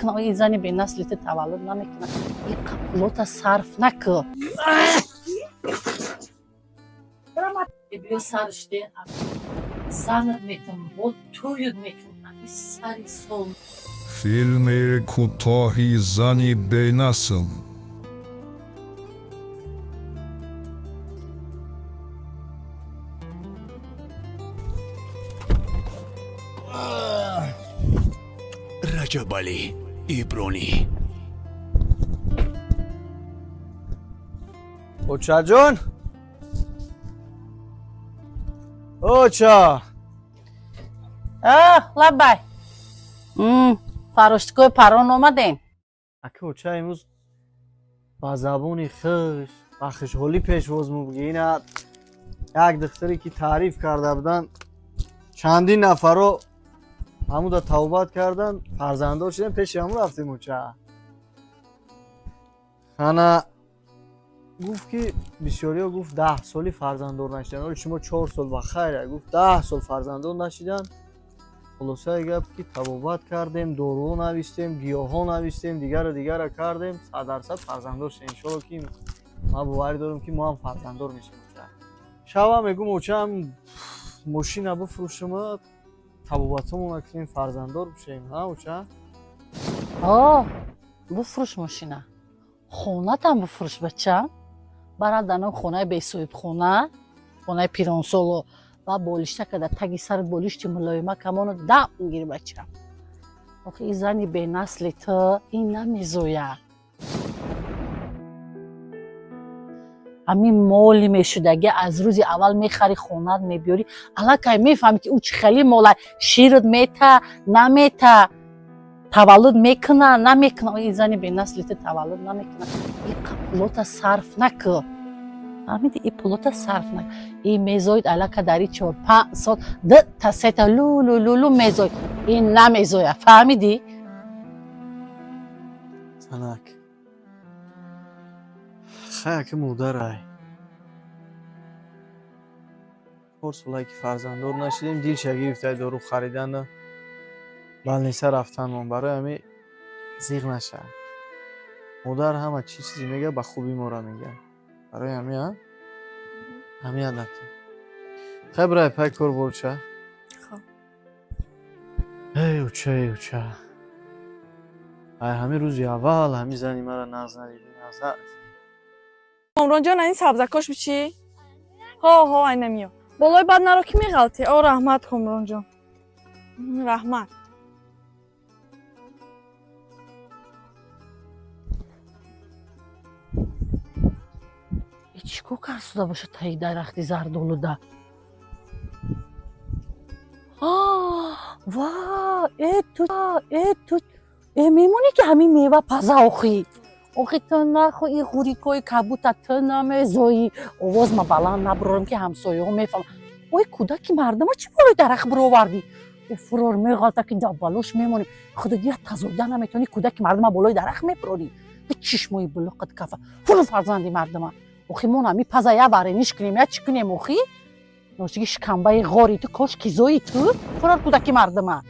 Намекунад. Ин зани бенасли ту таваллуд намекунад. Ин пулота сарф накун. Биё сариште занат метам, бо тӯют мекунам сари сол. Филми кӯтоҳи зани бенасл. Раҷабалӣ Ибронӣ. Очаҷон, оча. Лаббай, фароштикои парон омадем. Ака, оча, имрӯз ба забони хуш, ба хушҳолӣ пешвоз мебуги. Ина як духтаре ки таъриф карда буданд, чандин нафаро ҳамуда тавбат кардан, фарзанддор шудем, пеши ҳамун рафтем. Оча, ана гуфт ки бисёриҳо, гуфт, 10 соли фарзанддор нашидан, оли шумо 4 сол ба хайр. Гуфт, 10 сол фарзанддор нашидан. Хулосаи гап ки табобат кардем, доруҳо навистем, гиёҳҳо навистем, дигару дигара кардем, 100% фарзанддор шудем. Иншолло ки ман боварӣ дорам ки мо ҳам фарзанддор мешавем. Оча, шава мегум, очаам, мошина бифурӯшима, табобатҳомона кунем, фарзанддор бишавем, ҳа, оча? О, бифурӯш мошина, хонатам бифурӯш, бачам. Бара данам хонаи бесоҳибхона, хонаи пиронсоло, ва болишта када таги сари болишти мулоима камону дам гир, бачам. Охи ин зани бенасли ту ин намезояд. Ҳамин моли мешудаги аз рӯзи аввал мехари, хонат мебиёрӣ, аллакай мефаҳмӣ ки ӯ чӣ хели мола, шират мета, намета, таваллуд мекуна, намекуна. Ин зани бенасли ту таваллуд намекуна. Ин пулота сарф накун, фаҳмиди? Ин пулота сарф накун. Ин мезоид аллака дари 4-5 сол дута сета лулу лулу мезоид. Ин намезояд, фаҳмидӣ? Занак хай, аки, модарай, 4 солае ки фарзанддор нашидем, дилша гирифтай дору харидану больница рафтанмон. Барои ҳами зиғ нашав. Модар ҳама чӣ чизе мега, ба хуби мора мега. Барои ҳами ҳамият накун. Хай, бирай пай кор борча. Хоб. Эй уча, эй уча, ай ҳами рӯзи аввал ҳами зани мара нағз надидӣ, нағз надидӣ. Комронҷон, ин сабзакош бичӣ? Ҳо, ҳо, айнамиё. Болои бад наро ки меғалтӣ. О, раҳмат, Комронҷон, раҳмат. Чӣ кор карсуда бошад таи дарахти зардолуда? Ва э ту, э ту, э мемонӣ ки ҳамин мева паза. Охи, охи, ту нахо ин ғурикои кабута, ту намезоӣ. Овоз ма баланд набурорам ки ҳамсояҳо мефаҳманд. Ой, кӯдаки мардама чӣ болои дарахт буровардӣ? Э, фурор меғалта ки дабалош мемонӣ. Худо, я тазода наметавонӣ, кӯдаки мардама болои дарахт мебурорӣ. Чишмои булуқат кафа фуру, фарзанди мардама. Охи, мо ҳами паза я варениш кунем, я чӣ кунем? Охи, ношиги шикамбаи ғори ту, кош кизои ту. Фурор кӯдаки мардама.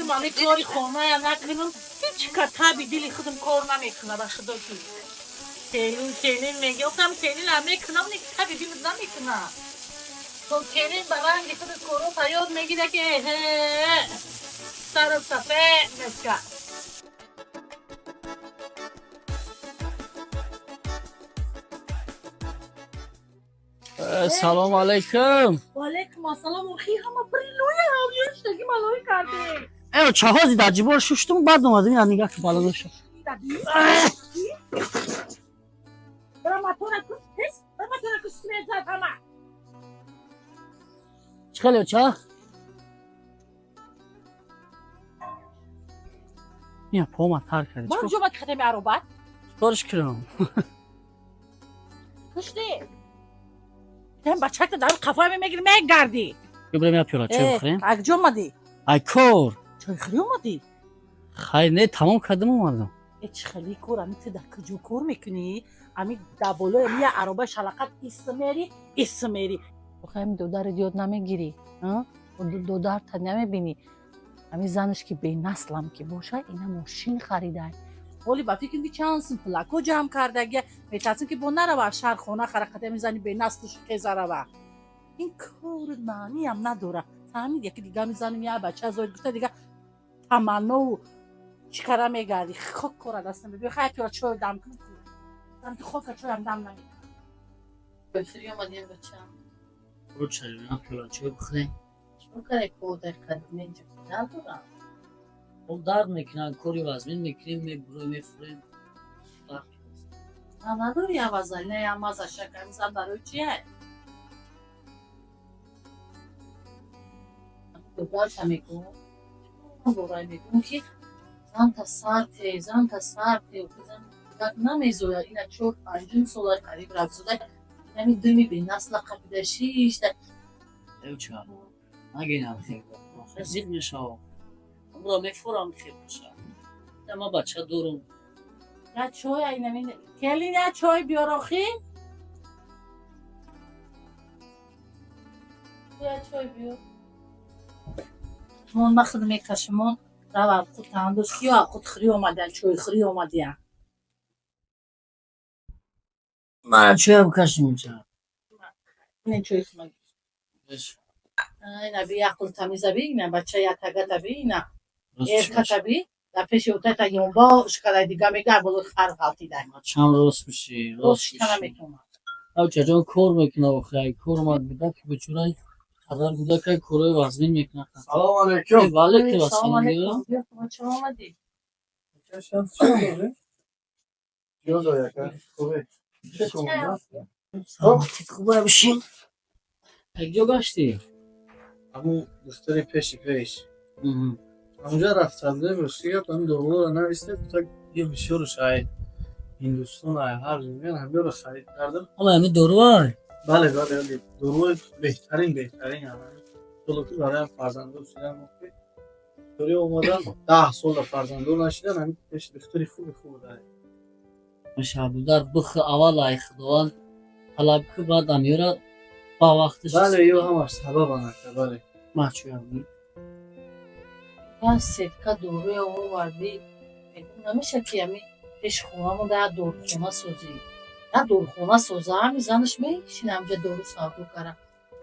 Худам ами кори хоная накунам, ҳеҷ ка таби дили худам кор намекуна. Ба худо ки келин, келин меги, охам келинам мекунам, не таби дилат намекуна. То келин ба ранги худ коро фарёд мегира ки эҳе, сару сафед мешка. Салому алайкум. Ваалайкум ассалом. Охи, ҳама прилоя ҳавлиёштаги малои кардем. Э, чаҳози дар ҷибор шуштум, баъд омадем, я нигаҳ ки бало дошта. Бара мотора куш, тез, бара мотора куш, смезад ҳама. Чӣ хеле, ча? Я пома тар кардӣ. Бор ҷома кадами аробат. Чикориш кунам? Кушти. Тем бачакта дар қафоя мегири, мегардӣ. Бибирем, я пиёла чой бихӯрем. Ак ҷо омадӣ? Ай кор. Чойхӯрӣ омадӣ? Хайр, не, тамом кардам, омадам. Э, чӣ хеле кор? Ами ту дар куҷо кор мекунӣ? Ами дар болои ами я ароба шалақат ис мери, ис мери. Охи, ами додарат ёд намегирӣ, додарта намебинӣ? Ами занаш ки бенаслам ки боша, ина мошин харидай. Ҳоли ба фикр ки чанд сум пулако ҷамъ кардагия, метарсим ки бо нарава аз шаҳр хона харақати ами зани бенаслш хеза рава. Ин кор маъниам надора, фаҳмид? Яки дига ми заним я бача зоид гуфта, дига таманнову чӣ кара мегардӣ? Хок кора даст намебиё. Хай, пиёла чой дам кун. Ки хока чоям дам намекунам. Омадем, бачам. Пиёла чой бихӯрем. Чикор карай? Кодар кадмен надорам. Ол дард мекунад, кори вазмин мекунем, мебурем, мефурем. Надори аваза, не амаза шаками зан барои чия? Додарша мегӯм, борай мегӯм ки занта сарте, занта сарте, зан намезояд. Ина чор панҷум сола қариб рафзуда, инами думи бенасла қапида шишта. Эвча, нагинам, хел зиқ мешавам, амро мефурам, хел боша. Ма бача дорум. Я чой, айнами келин, я чой биёр охи. Я чой биёр. Мон махд мекашимон, рава худ тандоз киё худ хӯрӣ омадия, чойхӯрӣ омадия. Мана чоям кашим инҷа. Не, чой хӯрма. Ина би, ақл тамиза би, ина бача я тагата би, ина эрката би, дар пеши отата ёнбо шкалай дига мега болои хар ғалтидай. Чам рост миши. Рост шита наметавонад. Авчаҷон кор мекунад, охи, кор омад, будаки бечорай қадар гудакай корҳои вазмин мекунад. Салому алайкум. Ва алайкум ассалом. Чаро омадӣ? Хуб, бишин. Якҷо гаштӣ? Ҳамун духтари пеши пеш ҳамунҷа рафта будем. Рости гап, ҳамин доруҳоро навистем, гуфта ё бисёрш ай Ҳиндустон, ай ҳар ҷо меян, ҳамёро харид кардам. Ҳама ҳамин доруай? Бале, бале, доруҳои беҳтарин, беҳтарин. Соло ки бароям фарзанддор шудам, дори омадан 10 сола фарзанддор нашидан, ҳамин пеши духтари хуби хуб дай. Мешабудар бих аввал ай Худованд талаб ки, баъд амёра ба вақташ. Бале, ё ҳамаш сабабан ака, бале. Мачӯям. Я сетка доруя овардӣ, мегӯм намеша ки ами пеши хонамон да дорухона созӣ? Я дорухона соза, ами занаш мешина ҳамҷа дору савдо кара.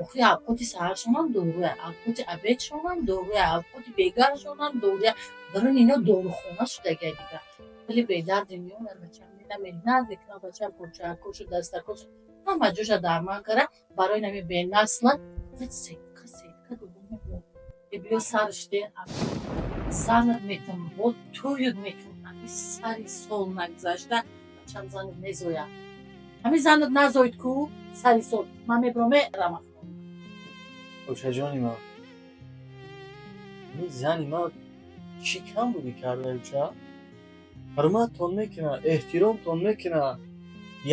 Охи, авқоти саҳаршонам доруя, авқоти обедшонам доруя, авқоти бегаршонам доруя. Барои ино дорухона шудагия дига. Хеле бедарди меонад бачам, ина меҳнат мекунад бачам, почаакошу дастакошу ҳама ҷоша дарман кара барои нами бенасла. Сетка, сетка дору меорад. Биё сариште, занат метам, бо тӯют мекунам. Ами сари сол нагузашта бачам занат мезояд. Ҳами занат назоид ку сари сол, ман мебурам, меравам. Очаҷони ман, ами зани ман чӣ кам будӣ карда, оча? Ҳурматтон мекунад, эҳтиромтон мекунад,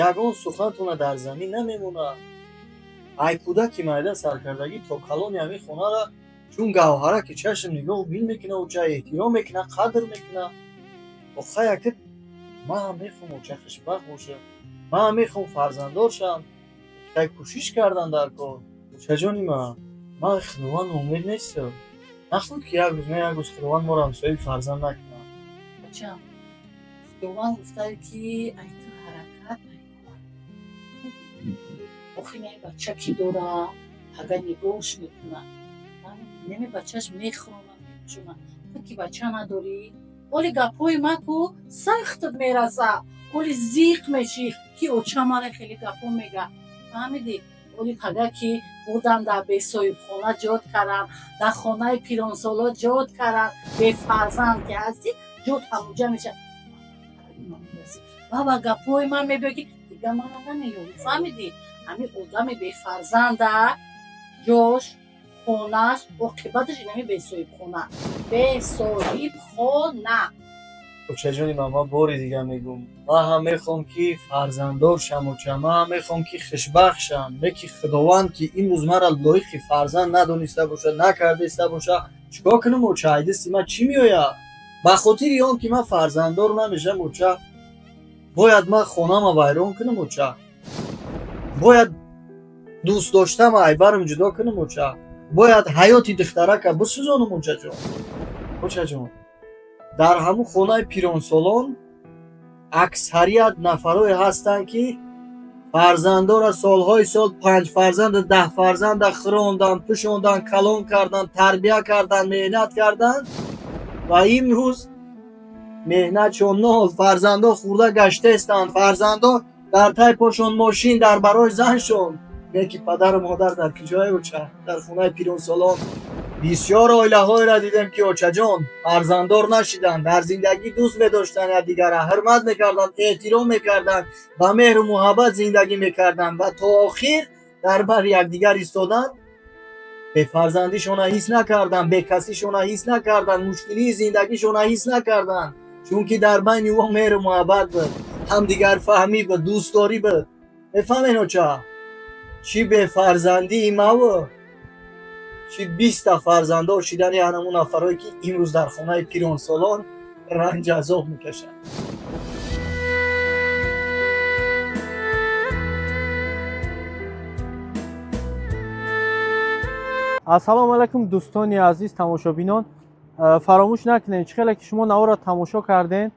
ягон сухантона дар замин намемонад. Ай кӯдаки майда саркардагӣ то калони ҳамин хонара чун гавҳараки чашм нигоҳ бин мекунад, оча, эҳтиром мекунад, қадр мекунад. Охай, ака, ман ҳам мехоҳам оча хушбахт бошам, ман ҳам мехоҳам фарзанддор шавам. Хай, кӯшиш кардан дар кор, очаҷони ман. Ман Худованд умед нестам, нахӯд ки як рӯз, на як рӯз Худованд моро ҳамсояи фарзанд накунад. Бачам, Худованд гуфтае ки ай ту ҳаракат. Охи, не, бача ки дора, ага нигоҳш мекунад, неми бачаш мехӯронад, мепӯшонад. Ту ки бача надорӣ, оли гапҳои ма ку сахтат мераса, оли зиқ мешӣ ки оча мара хеле гапҳо мега, фаҳмидӣ? Оли пага ки бурдан дар бесоҳибхона ҷод кардан, дар хонаи пиронсоло ҷод кардан, бефарзанд ки ҳастӣ, ҷод ҳамуҷа мешавад. Баба, гапҳои ман мебиё ки дига мана намеёбӣ, фаҳмидӣ? Ҳамин одами бефарзанда ҷош, хонаш, оқибаташ инами бесоҳибхона, бесоҳибхона. Очаҷони ман, ман бори дига мегӯм, ман ҳам мехоҳам, ки фарзанддор шам, оча, ман ҳам мехоҳам, ки хушбахт шам. Леки Худованд, ки имрӯз маро лоиқи фарзанд надониста бошад, накардаиста боша, чикор кунам, оча? Ай дасти ман чӣ меояд? Ба хотири он ки ман фарзанддор намешам, оча, бояд ман хонама вайрон кунам, оча, бояд дӯст доштама айбарам ҷудо кунам, оча, бояд ҳаёти духтарака бисӯзонам, очаҷон? Очаҷон, дар ҳамун хонаи пиронсолон аксарият нафарое ҳастанд, ки фарзандора солҳои сол, панҷ фарзанда, 10 фарзанда хӯрондан, пӯшондан, калон кардан, тарбия кардан, меҳнат карданд ва имрӯз меҳнатшон нол. Фарзандо хӯрда гаштаистанд, фарзандо дар тай пошон мошин, дар барои заншон. Леки падару модар дар куҷое, оча? Дар хонаи пиронсолон бисёр оилаҳоеро дидем, ки, очаҷон, фарзанддор нашиданд, дар зиндагӣ дӯст медоштанд якдигара, ҳурмат мекарданд, эҳтиром мекарданд, ба меҳру муҳаббат зиндагӣ мекарданд ва то охир дар бари якдигар истоданд. Бефарзандишона ҳис накарданд, бекасишона ҳис накарданд, мушкилии зиндагишона ҳис накарданд, чунки дар байни ӯ меҳру муҳаббат буд, ҳамдигарфаҳмӣ буд, дӯстдорӣ буд. Мефаҳмед, оча, чӣ бефарзандии маву чӣ 20-та фарзанддор шидани ҳанамун нафарое, ки имрӯз дар хонаи пиронсолон ранҷ азоб мекашанд. Ассалому алайкум, дӯстони азиз, тамошобинон. Фаромӯш накунед, чӣ хеле ки шумо наворро тамошо кардем,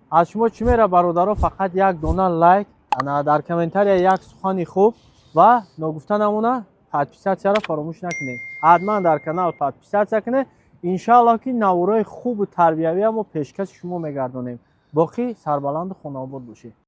аз шумо чӣ мера, бародаро? Фақат як дона лайк, ана дар комментария як сухани хуб ва ногуфта намона, подписаться ро фаромӯш накунед. Ҳатман дар канал подписаться кунед. Иншааллоҳ, ки наворои хубу тарбиявия мо пешкаши шумо мегардонем. Боқӣ сарбаланду хонаобод бошед.